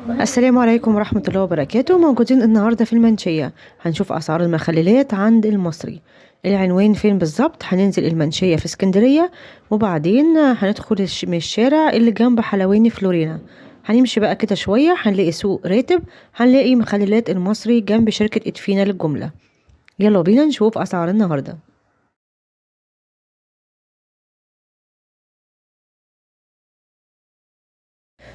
السلام عليكم ورحمة الله وبركاته. موجودين النهاردة في المنشية، هنشوف أسعار المخللات عند المصري. العنوان فين بالظبط؟ هننزل المنشية في اسكندرية، وبعدين هندخل من الشارع اللي جنب حلواني فلورينا، هنمشي بقى كده شوية هنلاقي سوق راتب، هنلاقي مخللات المصري جنب شركة ادفينا للجملة. يلا بينا نشوف أسعار النهاردة.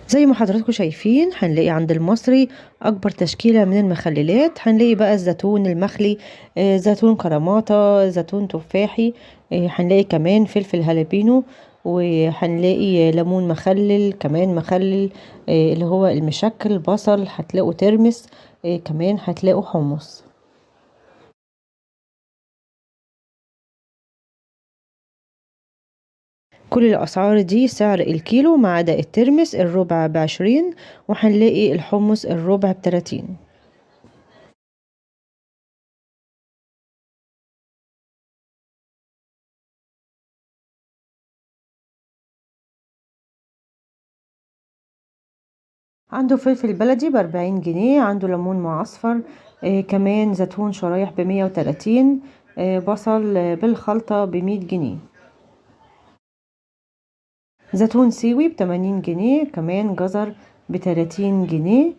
زي ما حضراتكم شايفين هنلاقي عند المصري أكبر تشكيلة من المخللات. هنلاقي بقى الزيتون المخلي، زيتون كراماتا، زيتون تفاحي، هنلاقي كمان فلفل هالبينو، وهنلاقي ليمون مخلل، كمان مخلل، اللي هو المشكل، بصل، هتلاقوا ترمس، كمان هتلاقوا حمص. كل الأسعار دي سعر الكيلو ما عدا الترمس الربع ب20، وهنلاقي الحمص الربع ب30. عنده فلفل بلدي ب40 جنيه، عنده ليمون معصفر، كمان زيتون شرايح ب130، بصل، بالخلطة ب100 جنيه، زيتون سيوي ب80 جنيه، كمان جزر ب30 جنيه،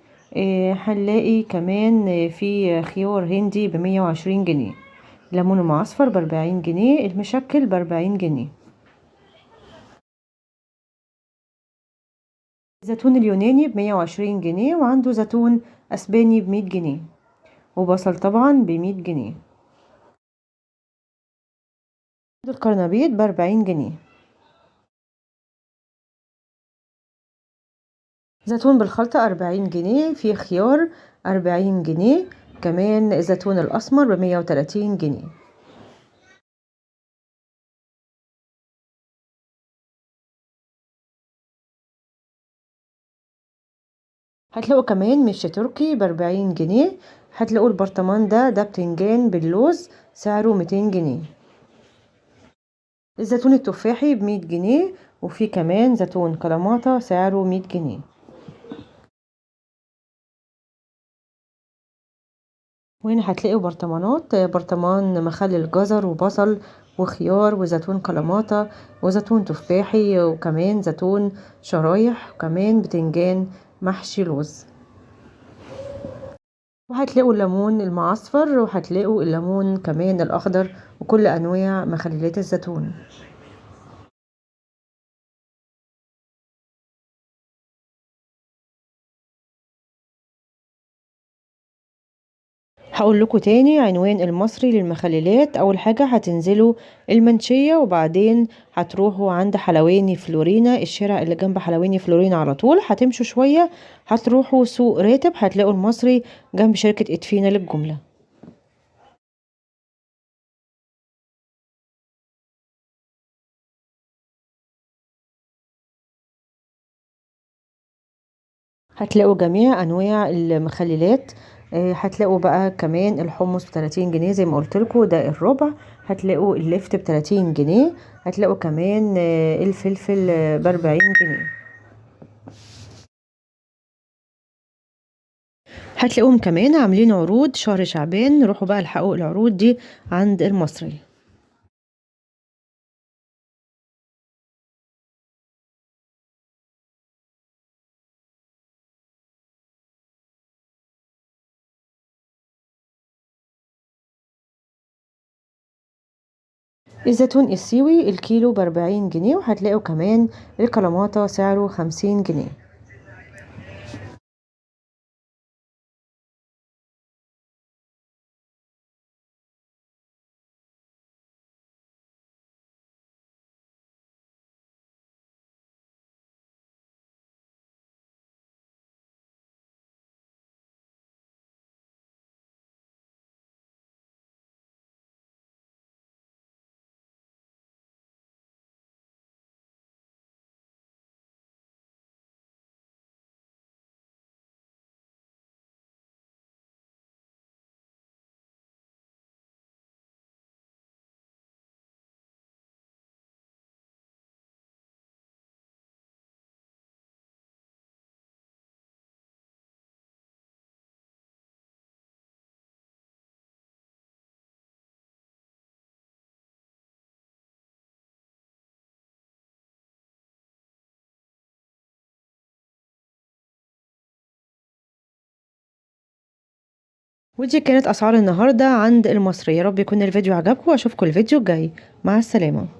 هنلاقي كمان، في خيار هندي ب120 جنيه، ليمون معصفر ب40 جنيه، المشكل ب40 جنيه، الزيتون اليوناني ب120 جنيه، وعنده زيتون اسباني ب100 جنيه، وبصل طبعا ب100 جنيه، عنده القرنبيط ب40 جنيه، زيتون بالخلطة 40 جنيه، في خيار 40 جنيه، كمان الزيتون الأسمر ب130 جنيه. هتلاقوا كمان مش تركي ب40 جنيه، هتلاقوا البرطمان ده بتنجان باللوز سعره 200 جنيه، الزيتون التفاحي ب100 جنيه، وفي كمان زيتون كلاماتا سعره 100 جنيه. وهنا هتلاقوا برطمانات، برطمان مخلل جزر وبصل وخيار وزيتون كلاماتا وزيتون تفاحي، وكمان زيتون شرايح، وكمان بتنجان محشي لوز. وهتلاقوا الليمون المعصفر، وهتلاقوا الليمون كمان الأخضر، وكل أنواع مخللات الزيتون. هقول لكم تاني عنوان المصري للمخللات. اول حاجة هتنزلوا المنشية، وبعدين هتروحوا عند حلواني فلورينا، الشارع اللي جنب حلواني فلورينا على طول، هتمشوا شوية هتروحوا سوق راتب، هتلاقوا المصري جنب شركة ادفينا للجملة. هتلاقوا جميع انواع المخللات، هتلاقوا بقى كمان الحمص ب30 جنيه زي ما قلت لكم، ده الربع. هتلاقوا اللفت ب30 جنيه، هتلاقوا كمان، الفلفل، ب40 جنيه. هتلاقوهم كمان عاملين عروض شهر شعبان، روحوا بقى الحقوا العروض دي عند المصري. الزيتون السيوي الكيلو ب40 جنيه، وهتلاقوا كمان الكلاماتا سعره 50 جنيه. ودي كانت أسعار النهاردة عند المصري. يا رب يكون الفيديو عجبكم، وأشوفكم الفيديو الجاي. مع السلامة.